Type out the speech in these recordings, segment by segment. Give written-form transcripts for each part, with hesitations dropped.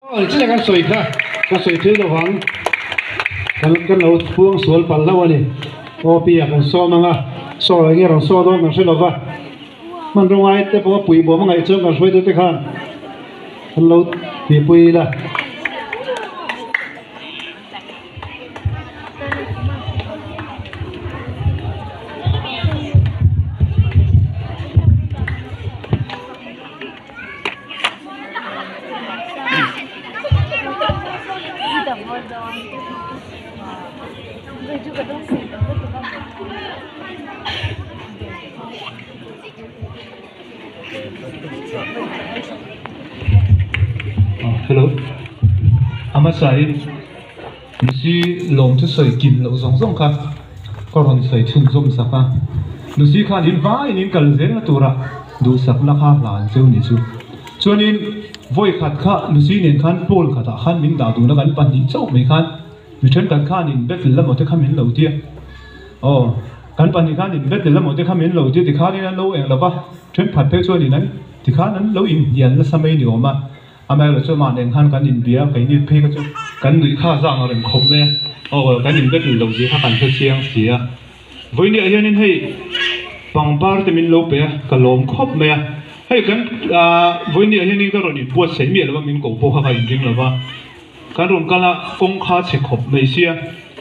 Chiah kan sawi kha ka sawi thil lovang kan kan lo phuang sual palh hlauh a ni aw pi ah kan sawm ang a saw eng nge rawn saw dawn kan hre lova hmanraw ngai te pawh a pui bawm a ngaih chuan kan hruaitu te khan an lo tihpui ila. Hello a hmasa in Lucy lawm chu sawi kim loh zawng zawng kha ka rawn sawi chhunzawm sak a Lucy khan in vaiin in kal zel na tura duhsakna kha hlan cheu ni chu chuanin vawi khat kha Lucy nen khan pawl khatah khan min dah duhna kan pahnih chauh mai khan mi thenkhat khan in battle emaw te kha min lo tia aw kan pahnih khan in battle emaw te kha min lo tia tikhanin an lo eng lo va thenkhat phei chuanin an tikhan an lo inhnial nasa mai ni awm a. Amaherawh chu amah nen khan kan inbia, keini phei kha chu kan nuih kha zang a rem khawp mai a, aw kan in battle loh zia kha kan hre chiang si a. Vawinia hianin hei pangpar te min lo pe a, ka lawm khawp mai a, hei kan ah vawinia hianin ka rawn inbuatsaih miah lova min ko pawh kha ka inring lova, kan rawn kal a kawng kha chhe khawp mai sia,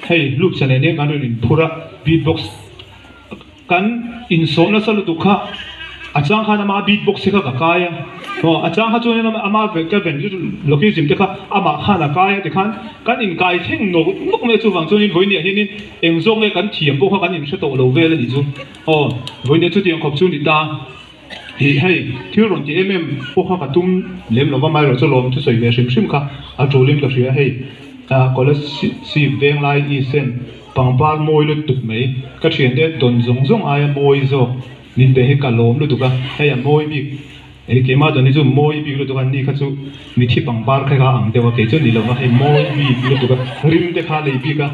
hei hlupsa nen hian kan rawn inphur a beatbox. Kan insawh nasa lutuk kha a chang khan ama beat box te kha ka kai a, aw a chang kha chuan ama ka ventriloquism te kha amah khan a kai a tikhan kan inkai thleng nawk nawk mai a chuvang chuanin vawinia hianin eng zawk nge kan thiam pawh kha kan inhre tawh lo vel a nih chu aw vawinia chutiang khawp chu ni ta ih hei thil rawn ti em em pawh kha ka tum lem lova amaherawhchu chu lawm thusawi ve hrim hrim kha a tulin ka hria hei college sip venglai isen. Pangpar mawi lutuk mai. Ka thiante dawn zawng zawng aia mawi zawk min pe hi ka lawm lutuk a, hei a mawi bik hei keimah dawn hi chu mawi bik lutuk a, ni kha chu mithi pangpar kha kha ang deuh a kei chu ni lova hei mawi bik lutuk a, rim te kha nei bik a,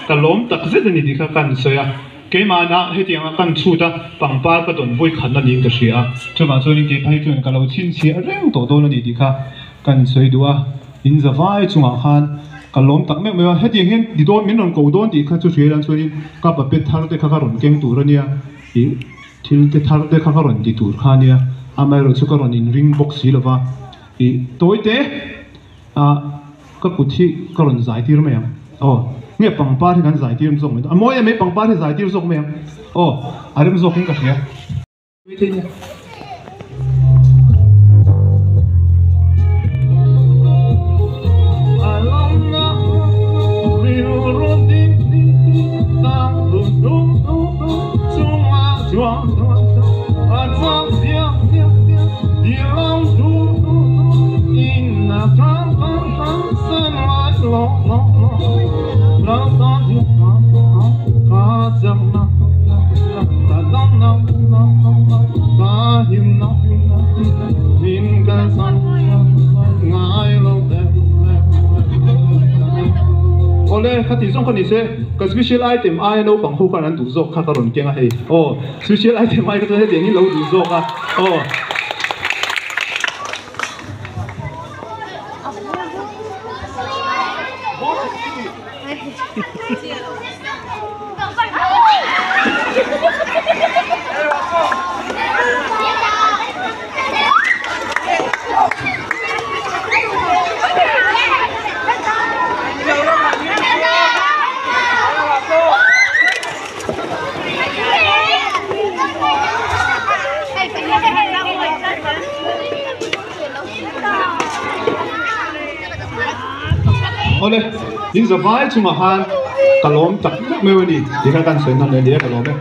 ka lawm tak zet a ni tih kha ka han sawi a, keimahna hetianga ka han chhut a pangpar ka dawn vawi khatna niin ka hria a, chuvang chuanin kei phei chuan ka lo chhinchhiah reng tawh dawn a ni tih kha ka han sawi duh a. In za vai chungah khan ka lawm tak meuh meuh a, hetiang hian ti dawn min rawn ko dawn tih kha chu hria ila chuanin ka puppet thar te kha ka rawn keng tur a nia ih thil te thar te kha ka rawn ti tur kha a nia amaherawh chu ka rawn in ring bawk si lova ih tawi te ah ka kut hi ka rawn zai tir mai ang aw nge pangpar hi kan zai tir zawk mai a mawi em mai pangpar hi zai tir zawk mai ang aw a rem zawk in ka hria. Awle kha tih zawng kha ni se ka special item aia naupang ho khan an duh zawk kha ka rawn keng a hei aw special item ai kha chuan hetiang hi lo duh zawk a aw. Awle, in za vai chungah khan ka lawm tak meuh meuh a ni tih kha kan sawi hman leh nia ka lawm e.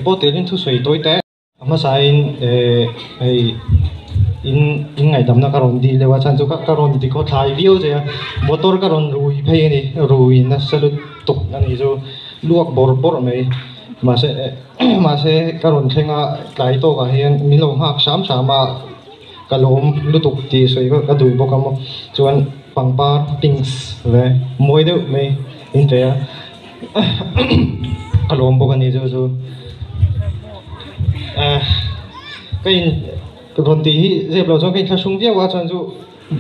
pawh telin thusawi tawi te a hmasain eh hei in in ngaihdamna ka rawn dil deuh a chhan chu ka rawn ti khaw thlai viau che a motor ka rawn rui phei a ni rui nasa lutuk a nih chu luak bawrh bawrh mai mahse mahse ka rawn thleng a tlai tawkah hian min lo nghak hram hram a. Ka lawm lutuk tih sawi ka duh bawk a maw chuan pangpar pinks ve mawi deuh mai in pe a ka lawm bawk a ni chu chu eh ka in rawn tih hi zep lo chuan ka inthlahrung viau a chuan chu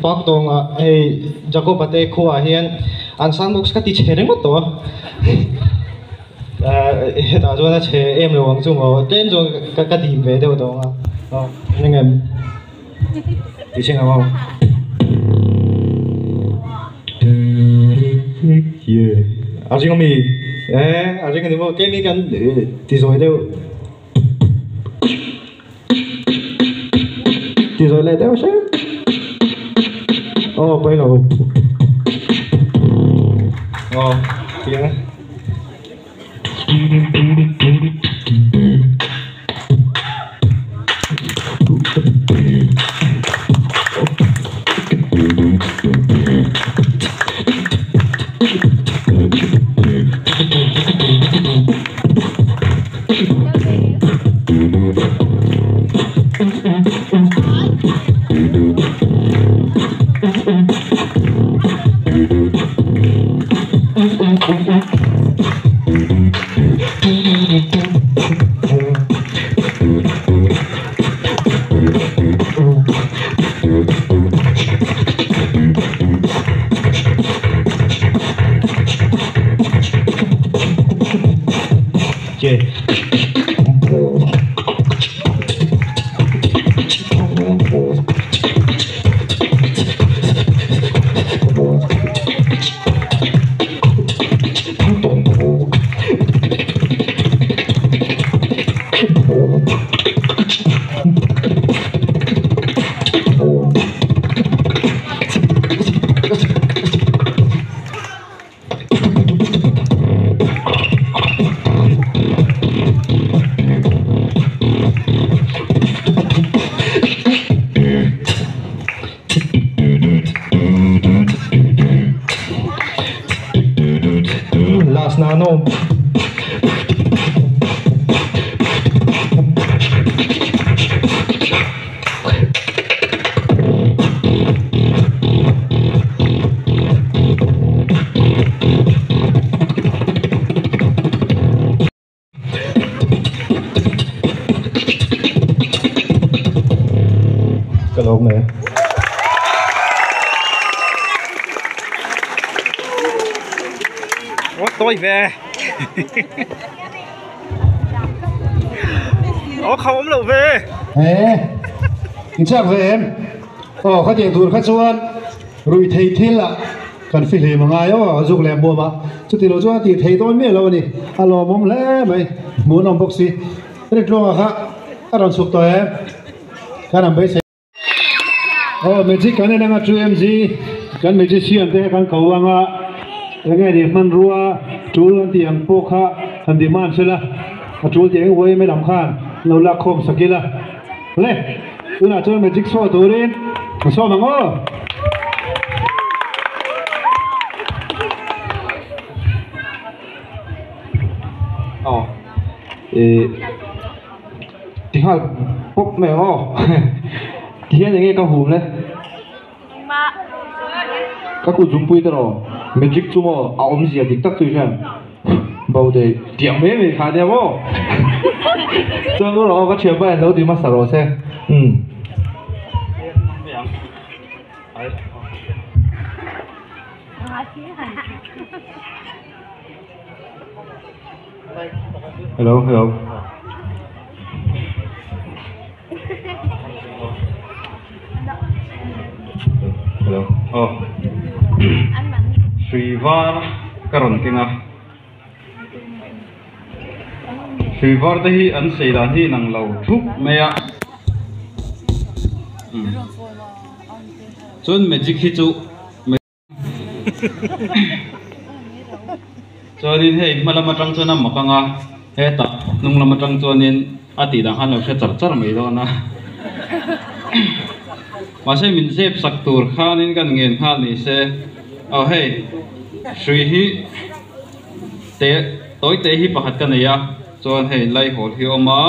park tawngah hei Jacob-a te khuaah hian an sound box ka ti chhe ringawt tawh a eh hetah chuan a chhe em lo ang chu maw tlem chuan ka dim ve deuh tawh ang a. Aw eng em ti chhing ang aw ye a ring ami eh a ring ani maw tlem hi kan ti zawi deuh ti zawi leh deuh hrep aw pawi lo aw ti ang e. Last na no. Ka lawm e. Ủa tôi về. Ủa không ống lộ về. Ê, in chak ve em. Aw kha tiang tur kha chuan rui thei thil ah kan fi hlem a ngai aw zuk leh muam a chuti lo chuan a tih thei dawn miah lo a ni a lawmawm hle mai hmuh an awm bawk si Rintlunga kha a rawn chhuk tawh em kan han beisei aw magic kan en anga 2mg kan magician te kan ko anga enge ni hmanrua tul an tih ang pawh kha han demand sela a tul tih eng uai mai lam khan lo lak khawm sak ila. Le, tunah chuan magic show turin ka sawm ang aw. Aw, eh, ti nghal pawp mai ang aw. Ti hian enge ka hum le? Ka kut zungpui te rawh, magic chu maw a awmzia dik tak chu i hriat. Bo dei tiang mai mai kha nia maw chuan u rawh aw ka thianpa hian lo ti hmasa rawh se umm. Hello hello. Hello aw hrui var ka rawn keng a hrui var te hi an sei dan hi inang lo thup mai a chuan magic hi chu. Chuanin hei hma lam atang chuan a mak ang a, Hetah hnung lam atang chuanin a tih dan khan lo hre char char mai dawn a. Mahse min zep sak tur khanin kan ngen nghal ni se. Aw hei hrui hi te tawi te hi pakhat ka nei a chuan hei laihawl hi a awm a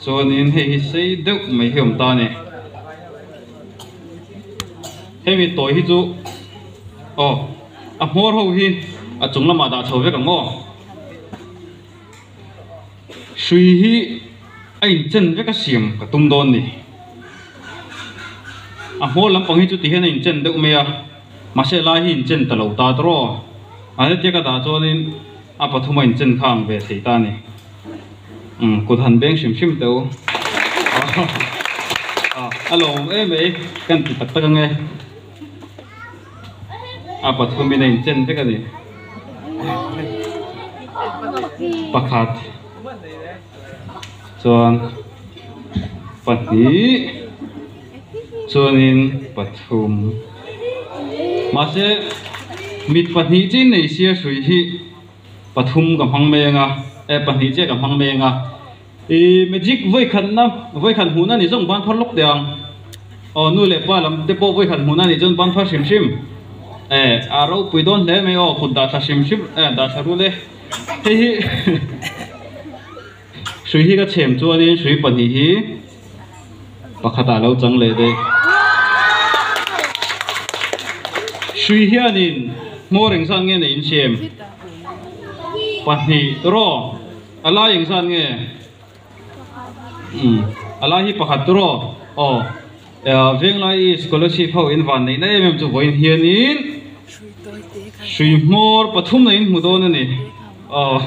chuanin hei hi sei deuh mai hi a awm ta a ni. Hemi tawi hi chu aw a hmawr ho hi a chung lamah dah chho vek ang aw. Hrui hi a inchen vek a siam ka tum dawn ni. A hmawr lampang hi chu ti hian a inchen deuh mai a, mahse lai hi inchen ta lo ta tawh. A hetia ka dah chuanin a pathum a inchen kha ang ve thei ta a ni. Umm kut han beng hrim hrim teh u. A lawmawm em mai kan ti tak tak ange. A pathumin a inchen vek a ni. Pakhat chuan pahnih chuanin pathum mahse mit pahnih chin nei sia hrui hi pathum ka hmang mai anga eh pahnih chiah ka hmang mai anga. I magic vawikhatna vawikhat hmuhna ni zawng ban phar lawk teh ang. Aw nu leh pa lam te pawh vawikhat hmuhna ni chuan ban phar hrim hrim. Eh a ropui dawn hle mai aw kut dah thla hrim hrim eh dah thla rul e. Hei hi hrui hi ka chhem chuanin hrui pahnih hi pakhatah a lo chang leh daih. Hrui hianin hmawr engzat nge nei insiam? Pahnih tawh. A lai eng zat nge? Umm a lai hi pakhat tur aw. Aw Venglai i scholarship ho in van neihna em em chu vawiin hianin hrui hmawr pathum nei in hmu dawn a ni. Aw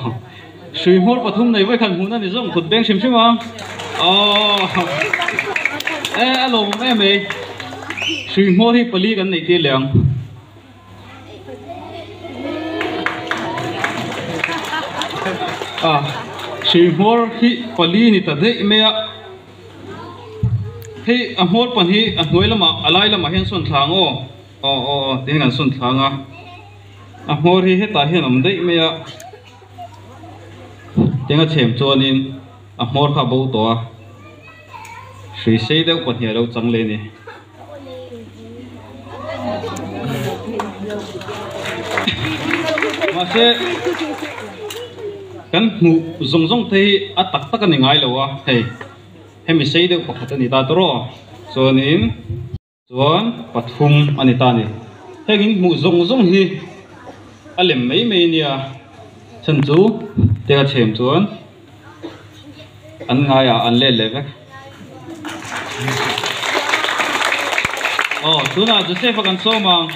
hrui hmawr pathum nei vawikhat hmuhna ni zawng kut beng hrim hrim ang. Aw e a lawmawm em mai. Hrui hmawr hi pali kan neih tir leh ang. A hrui hmawr hi pali ni ta daih mai a hei a hmawr pahnih a hnuai lamah a lai lamah hian sawn thla ang aw aw aw aw tiin kan sawn thla ang a a hmawr hi hetah hian a awm daih mai a tinga chhem chuanin a hmawr kha a bo tawh a hrui sei deuh pahnih a lo chang leh a ni. Mahse kan hmuh zawng zawng te hi a tak tak a ni ngai lo a hei hemi sei deuh pakhat a ni ta tawh chuanin chuan pathum a ni ta a ni heng in hmuh zawng zawng hi a lem mai mai ania chhan chu te a chhem chuan. An ngaiah an let leh vek. Aw, tunah Joseph a kan sawm ang.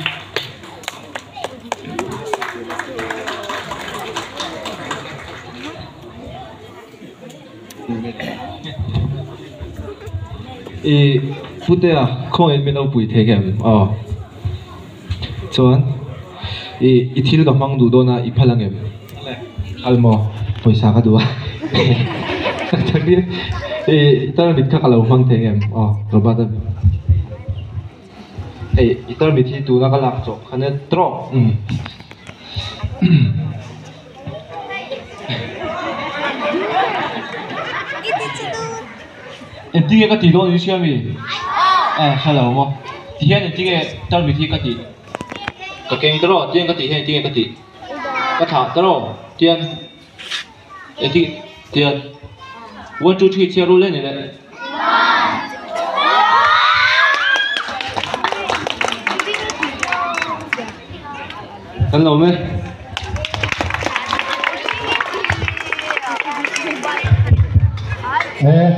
I putea khawngaih min lo pui thei em? Aw. Chuan i i thil ka hmang duh dawn a i phal ang em? Phal maw? Pawisa ka duh a I tarmit kha ka lo hmang thei ang em? Aw Robert a Hei i tarmit hi tuna ka lak chawp kha nia trawk umm. Engtinge ka tih dawn in hria mi? Aw hre lo maw? Tihian engtinge tarmit hi ka tih? Ka keng ta rawh tiang ka tih hian engtinge ka tih? Ka thlah ta rawh tian engtin tian one two three chhiar rul e ni le. Kan lo mai. Eh,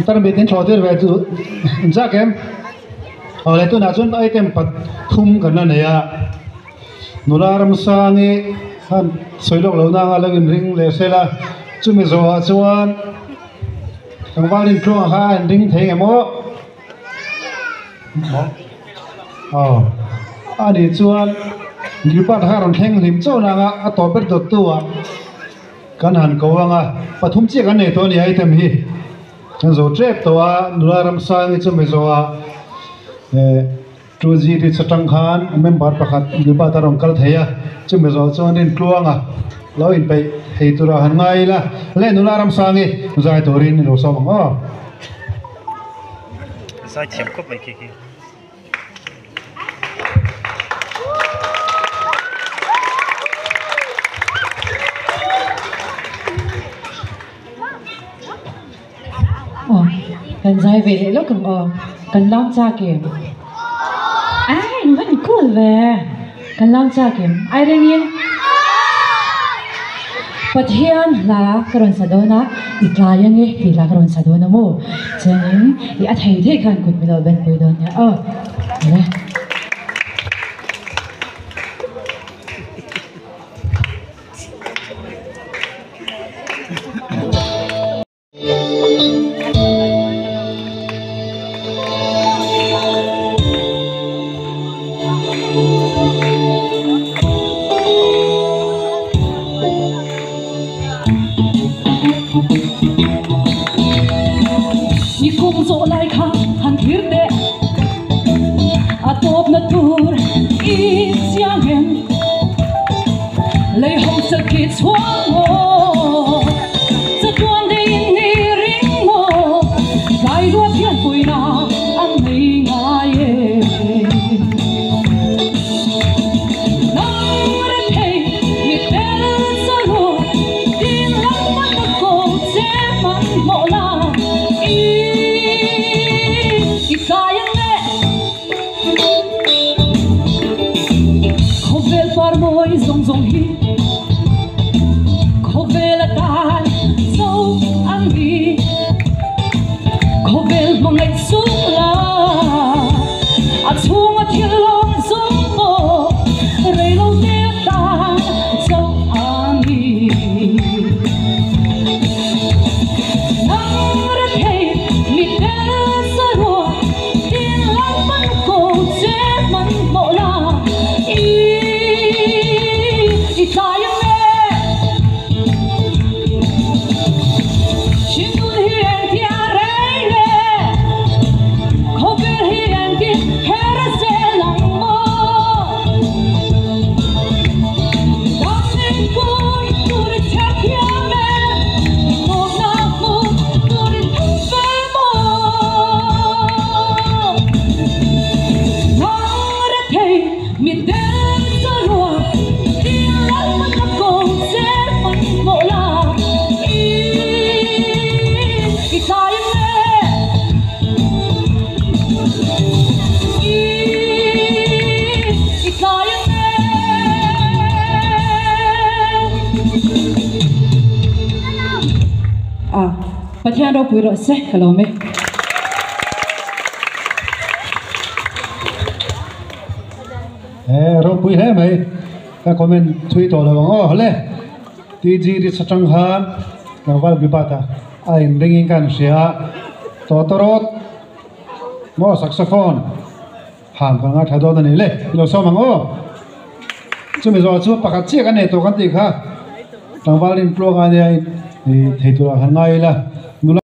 tar mi tin thaw tir ve chu zak em awle tunah chuan item pathum kan la nei a nula ramsangi khan sawi lawk lo nanga lo inring leh sela chumi zawhah chuan tlangval intluangah kha a inring thei ngem aw. Aw ani chuan Gilbert kha a rawn thleng hlim chauh nang a a tawp ber dawt tu ah kan han ko ang a pathum chiah kan nei tawh a ni item hi kan zo tep tawh a nula Ramsangi chu mizo ah eh 2G te atang khan member pakhat Gilbert a rawn kal thei a chumi zawh chuan Rintluanga. Lo inpeih thei tura han ngai ila le nula Ramsangi zai turin i lo sawm ang aw. Zai thiam khawp mai khi khi. Aw kan zai ve leh lawk ang aw kan lam chak em ai in van cool ve kan lam chak em ai rengin Pathian hla ka rawn sa dawn a i tlai ange tih hla ka rawn sa dawn a maw chuanin i a thei thei khan kut milo ben pui dawn nia aw le. Ni kum zawh lai kha han thlir teh a tawpna tur i chiang em? Lei ho sal khi chhuang maw chatuan dei ni ring maw tlai ruat hian puina an nei ngai e Nang rem thei mi tel chaw ding lam man na ko che man mawh la i i tlai ang e. Khawvel par mawi zawng zawng hi khawvel atan zo an ni. Khawvel hmangaih chung la a chhunga thil lawm zawng pawh rei lo te atan zo an ni. Nang rethei mi tel saruak tin lam man ko che man mawh la i i tlai ang e. Hringnun hi engtia rei le khawvel hi engtin her a zel ang maw? Dam in kun tur i chhiar thiam e, tawpna hmu tur i thang ve maw? Nang rethei mi tel saruak ding lalpan a ko che man mawh la i i tlai ang e. I i tlai ang e. A Pathian ropui rawh se ka lawm e. He ropui hle mai ka comment thui tawh lo ang aw le TG ri atang khan tlangval Gibata a in ringin ka han hria a tawtawrawt maw saxophone ham kan ngaithla dawn a ni le i lo sawm ang aw chumi zawh chu pakhat chiah kan nei tawh kan tih kha tlangval rin tluanga nia i thei turah han ngai ila nula.